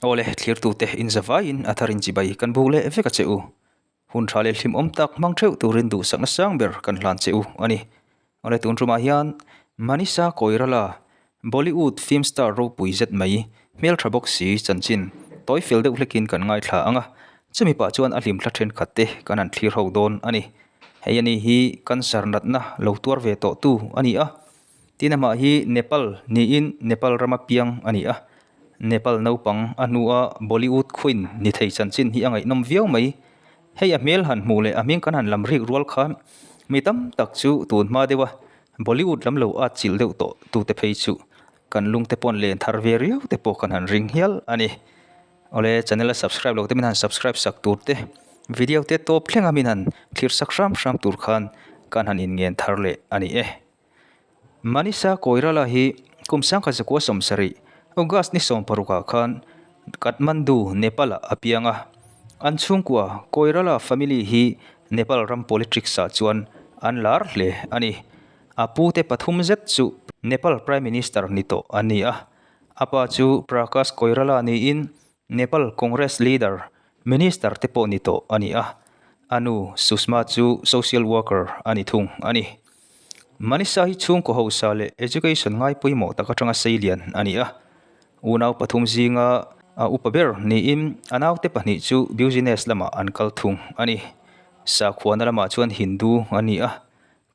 Awle, thlirtute inzavaiin a tharin chibai kan buk leh vek a che u. Hun tha leh hlimawm tak hmang theuh turin duhsakna sang ber kan hlan che u a ni. Awle, tun tumah hian Manisha Koirala, Bollywood film star ropui zet mai, hmeltha bawk si chanchin tawi fel deuh hlekin kan ngaithla ang a, chumi pah chuan a hlimthla thenkhat te kan han thlir ho dawn a ni. Hei ani hi cancer natna lo tuar ve tawhtu a ni a. Tin amah hi Nepal niin Nepal rama piang a ni a. Nepal naupang a hnua Bollywood queen ni thei chanchin hi a ngaihnawm viau mai. Hei a hmel han hmuh leh a hming kan han lam rik rual khan mi tam tak chu tun hma deuha Bollywood lam lo at chilh deuh tawh tute phei chu kan lungte pawn len thar ve riau te pawh kan han ring hial a ni. Awle channel a subscribe lo te min han subscribe sak tur te video te tawp thlenga min han thlir sak hram hram tur khan kan han inngen thar leh a ni e. Manisha Koirala hi kum sangkhat zakua 70, August ni 16 ah khan Kathmandu, Nepal ah a piang a. An chhungkua Koirala family hi Nepal ram politics ah chuan an lar hle a ni. A pute pathum zet chu Nepal Prime Minister ni tawh an ni a. A pa chu Prakash Koirala niin Nepal Congress leader, Minister te pawh ni tawh a ni a. A nu Sushma chu social worker a ni thung a ni. Manisha hi chhungkaw hausa leh education ngai pawimawh tak atanga seilian a ni a. Unau pathum zinga a upa ber niin a naute pahnih chu business lamah an kal thung a ni. Sakhuana lamah chuan Hindu a ni a.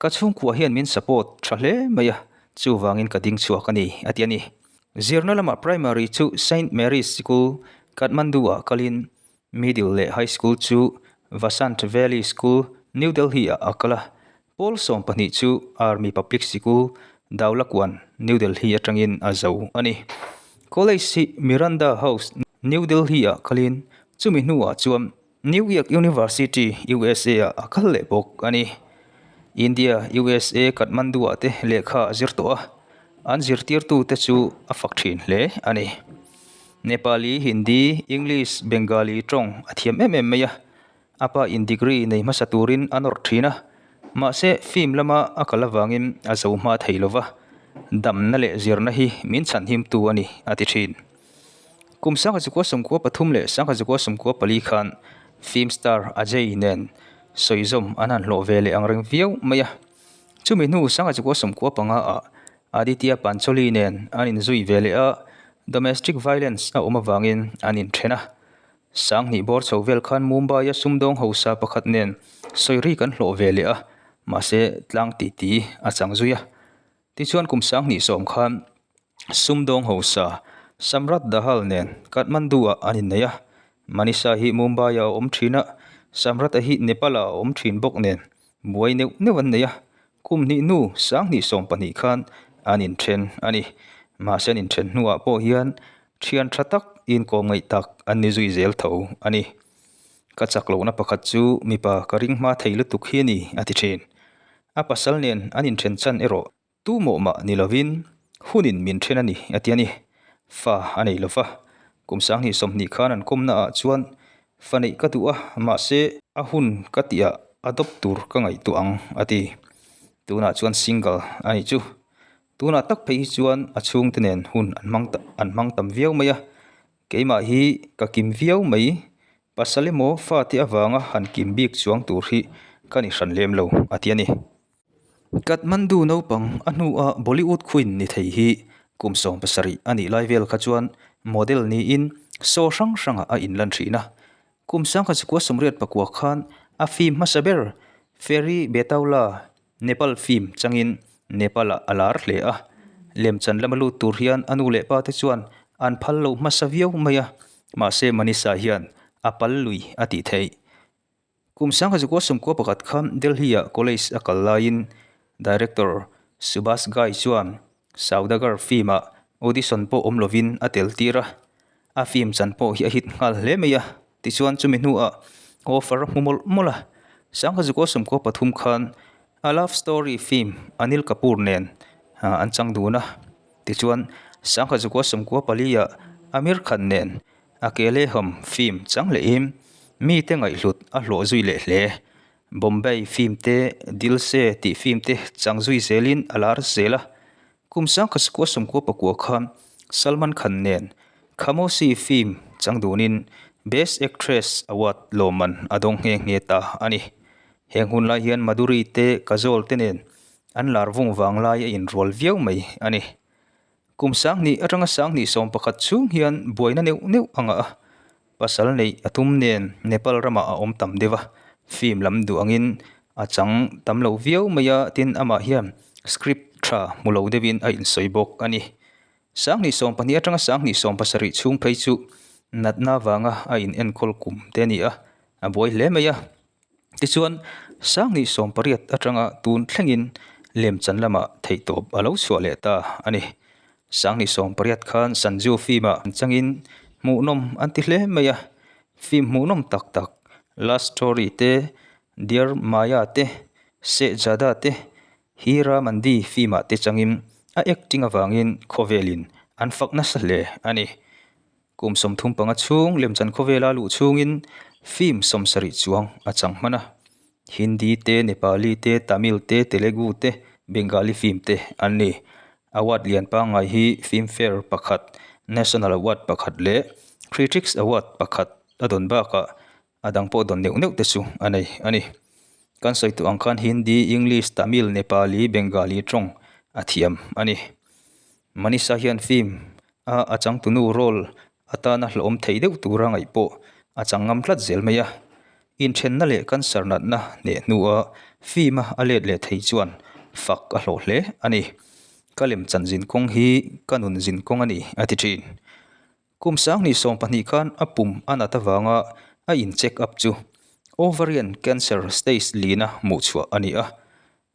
Ka chhungkua hian min support tha hle mai a, chuvangin ka ding chhuak a ni, a ti a ni. Zirna lamah primary chu Saint Mary's Sikul, Kathmandu-ah kalin middle leh high school chu Vasant Valley School, New Delhi-ah a kal a. Pawl 12 chu Army Public Sikul, Daulakuan, New Delhi atangin a zo a ni. College hi Miranda House, New Delhi-ah kalin chumi hnuah chuan New York University, USA ah a kal leh bawk a ni. India, USA, Kathmandu ah te lehkha a zir tawh a, an zirtirtu te chu a fak thin hle a ni. Nepali, Hindi, English, Bengali tawng a thiam em em mai a, a pa in degree nei hmasa turin a nawrh thin a, mahse film lama a kal avangin a zo hma thei lova, damna leh zirna hi min chhanhimtu a ni a ti thin. Kum 1993 leh 1994 khan film star Ajay nen sawizawm an han hlawh ve leh ang reng viau mai a. Chumi hnu 1995 ah Aditya Pancholi nen an inzui ve leh a, domestic violence a awm avangin an inthen a. Sanghnih bawr chho vel khan Mumbai-a sumdawng hausa pakhat nen sawi rik an hlawh ve leh a, mahse tlang titi a chang zui a. Tichuan kum 2010 khan sumdawng hausa Samrat Dahal nen Kathmandu-ah an innei a, Manisha hi Mumbai-ah a awm thin a, Samrat-a hi Nepal-ah a awm thin bawk nen buai neuh neuh an nei a, kum hnih hnu 2012 khan an inthen a ni. Mahse an inthen hnuah pawh hian thian tha tak inkawm ngaih tak an ni zui zel tho a ni. Ka chak lohna pakhat chu mipa ka ring hma thei lutuk hi a ni, a ti thin. A pasal nen an inthen chan erawh tu mawh mah ni lovin hunin min then a ni, a ti a ni. Fa a nei lova, kum 2020 khan an kawmna ah chuan fa neih ka duh a, mahse a hun ka tihah adopt tur ka ngaihtuah ang, a ti. Tunah chuan single a nih chu. Tunah tak phei hi chuan a chhungte nen hun an hmang an hmang tam viau mai a, keimah hi ka kim viau mai. Pasal emaw fate avanga han kim bik chuang tur hi ka ni hran lem lo, a ti a ni. Kathmandu naupang a hnua Bollywood queen ni thei hi kum 17 a nih lai vel kha chuan model niin show hrang hrangah a inlan thin a. Kum 1989 khan a film hmasa ber Feri Betaula Nepal film changin Nepal-ah a lar hle a. Lemchan lama lut tur hian a nu leh pa te chuan an phal lo hmasa viau mai a, mahse Manisha hian a pal lui a tih theih. Kum 1991 khan Delhi-ah college a kal laiin director Subhash Ghai chuan Saudagar film-ah audition pawh awm lovin a tel tir a, a film chan pawh hi a hit nghal hle mai a, tichuan chumi hnuah offer a hmu mawlh mawlh a, 1993 khan a love story film Anil Kapoor nen an chang dun a, tichuan 1994 ah Aamir Khan nen Akele Hum film chang lehin mite ngaihhlut a hlawh zui leh hle. Bombay film te, Dil Se tih film te chang zui zelin a lar zel a. Kum 1999 khan Salman Khan nen Khamoshi film chang dunin Best Actress Award lawmman a dawng nghe nghe ta a ni. Heng hun lai hian Madhuri te Kajol te nen an lar vung vang lai a inrual viau mai a ni. Kum sanghnih atanga sanghnih 11 chhung hian buaina neuh neuh a ngah a, pasal neih a tum nen Nepal ramah a awm tam deuh a, film lam duh angin a chang tam lo viau mai a, tin amah hian script tha hmu lo deuhin a insawi bawk a ni. Sanghnih 12 atanga sanghnih 70 chhung phei chu natna vanga a in enkawl kum te a ni a, a buai hle mai a. Tichuan, sanghnih 80 atanga tun thlengin lemchan lamah theihtawp a lo chhuah leh ta a ni. Sanghnih 80 khan Sanju film ah changin hmuhnawm an ti hle mai a, film hmuhnawm tak tak Last Story te, Dear Maya te, Sehzada te, Hira Mandi film-ah te changin a acting avangin khawvelin an fak nasa hle a ni. Kum 35 chhung lemchan khawvela luh chhungin film 70 chuang a chang hman a. Hindi te, Nepali te, Tamil te, Telugu te, Bengali film te an ni. Award lian pangngai hi Filmfare pakhat, National Award pakhat leh Critics Award pakhat a dawn bakah A dang pawh dawn neuh neuh te chu a nei a ni. Kan sawi tawh ang khan Hindi, English, Tamil, Nepali, Bengali tawng a thiam a ni. Manisha hian film a a changtunu role atana hlawhawm thei deuh tura ngaih pawh a chang ngam tlat zel mai a. Inthenna leh cancer natna hneh hnua film a a let leh thei chuan fak a hlawh hle a ni. Ka lemchan zinkawng hi ka nun zinkawng a ni a ti thin. Kum sanghnih 12 khan a pum a nat avanga a in check up chu ovarian cancer stage lina hmuhchhuah a ni a.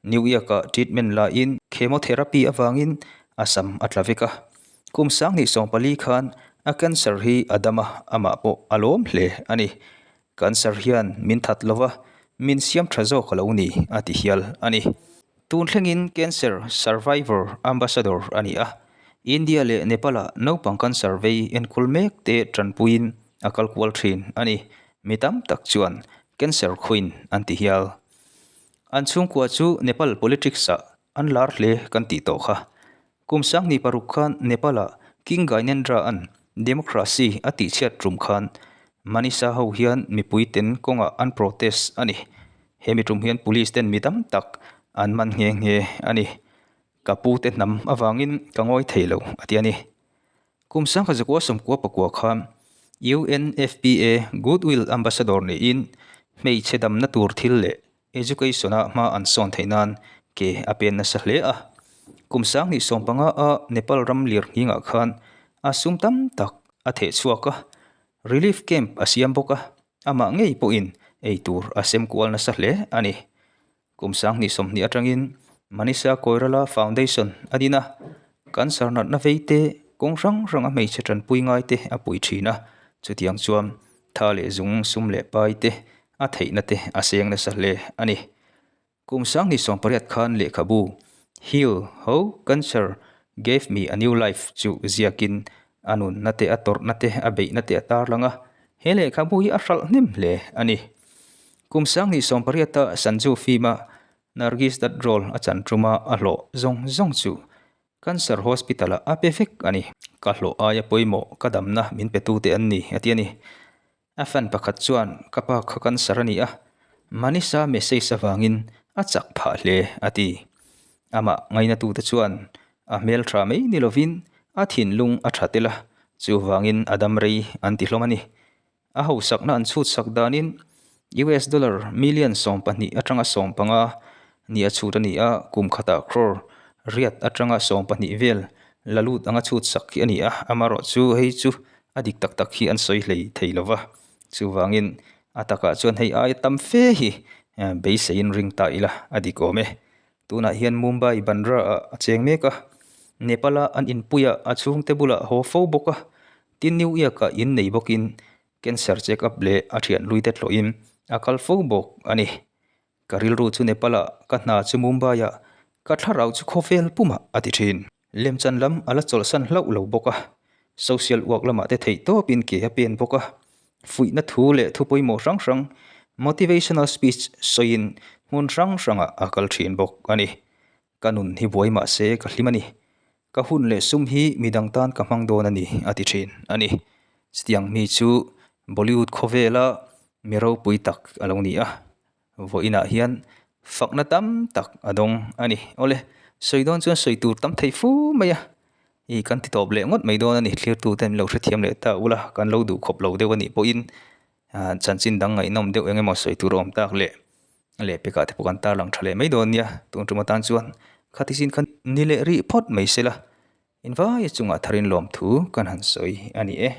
New York-ah treatment laiin chemotherapy avangin a sam a tla vek a. Kum sanghnih 14 khan a cancer hi a dam a, amah pawh a lawm hle a ni. Cancer hian min that lova, min siam tha zawk a lo ni a ti hial a ni. Tun thlengin Cancer Survivor Ambassador a ni a, India leh Nepal-ah naupang cancer vei enkawl mek te tanpuiin a kal kual thin a ni. Mi tam tak chuan Cancer Queen an ti hial. An chhungkua chu Nepal politics-ah an lar hle kan tih tawh kha. Kum 2006 khan Nepal-ah King Gyanendra-a'n democracy a tihchhiat tum khan Manisha ho hian mipui ten kawngah an protest a ni. He mi tum hian police ten mi tam tak an man nghe nghe a ni. Ka pu te hnam avangin ka ngawi thei lo a ti a ni. Kum 1999 khan UNFPA Goodwill Ambassador niin hmeichhe damna tur thil leh Education-a hma an sawn theih nan ke a pen nasa hle a. Kum 2015 a Nepal ram lirnghingah khan a sum tam tak a theh chhuak a, relief camp a siam bawk a, amah ngei pawhin ei tur a sem kual nasa hle a ni. Kum 2020 atangin Manisha Koirala Foundation a din a, cancer natna vei te, kawng hrang hrang a hmeichhe tanpui ngai te a pui thin a, chutiang chuan tha leh zung sum leh pai te a theihna te a seng nasa hle a ni. Kum 2018 khan lehkhabu Heal How Cancer Gave Me a New Life chu ziakin a nunna te, a tawrhna te, a beihna te a tarlang a, he lehkhabu hi a hralh hnem hle a ni. Kum 2018 a Sanju film-a Nargis Dutt role a chan tuma a hlawh zawng zawng chu Cancer Hospital-ah a pe vek a ni. Ka hlawh aia pawimawh ka damna min petute an ni, a ti a ni. A fan pakhat chuan ka pa kha cancer a ni a, Manisha message avangin a chak phah hle a ti. Amah ngainatute chuan a hmeltha mai ni lovin a thinlung a tha tel a, chuvangin a dam rei an ti hlawm a ni. A hausakna an chhutsak danin US dollar million 12 atanga 15 ni a chhut a ni a, kum khatah crore riat atanga 12 vel la lut anga chhutsak hi a ni a, amaherawhchu hei chu A dik tak tak hi an sawi hlei thei lo va, chuvangin a takah chuan hei aia tam fe hi beiseiin ring ta ila a dik awm e. Tunah hian Mumbai Bandra ah a cheng mek a, Nepal a an inpuiah a chhungte bulah haw fo bawk a, tin New York ah in nei bawkin cancer check up leh a thian hlui te tlawhin a kal fo bawk a ni. Ka rilru chu Nepal ah, ka hna chu Mumbai ah, ka thlarau chu khawvel pumah a ti thin. Lemchan lam a la chawlhsan hlauh lo bawk a, social work lamah te theih tawpin ke a pen bawk a, fuihna thu leh thu pawimawh hrang hrang, motivational speech, sawiin hmun hrang hrangah a kal thin bawk a ni. Ka nun hi buai mah se ka hlim a ni. Ka hun leh sum hi midang tan ka hmang dawn a ni, a ti thin a ni. Chutiang mi chu Bollywood khawvela mi ropui tak a lo ni a, vawiinah hian fakna tam tak a dawng a ni. Awle, sawi dawn chuan sawi tur tam thei fu mai a, i kan ti tawp leh ngawt mai dawn a ni. Thlirtute min lo hrethiam leh ta ula, kan lo duh khawp lo deuh a nih pawhin chanchin dang ngaihnawm deuh eng emaw sawi tur a awm tak leh lehpekah te pawh kan tarlang tha leh mai dawn nia. Tun tum atan chuan khati sin kha ni leh rih phawt mai se la, invaia chungah tharin lawmthu kan han sawi a ni e.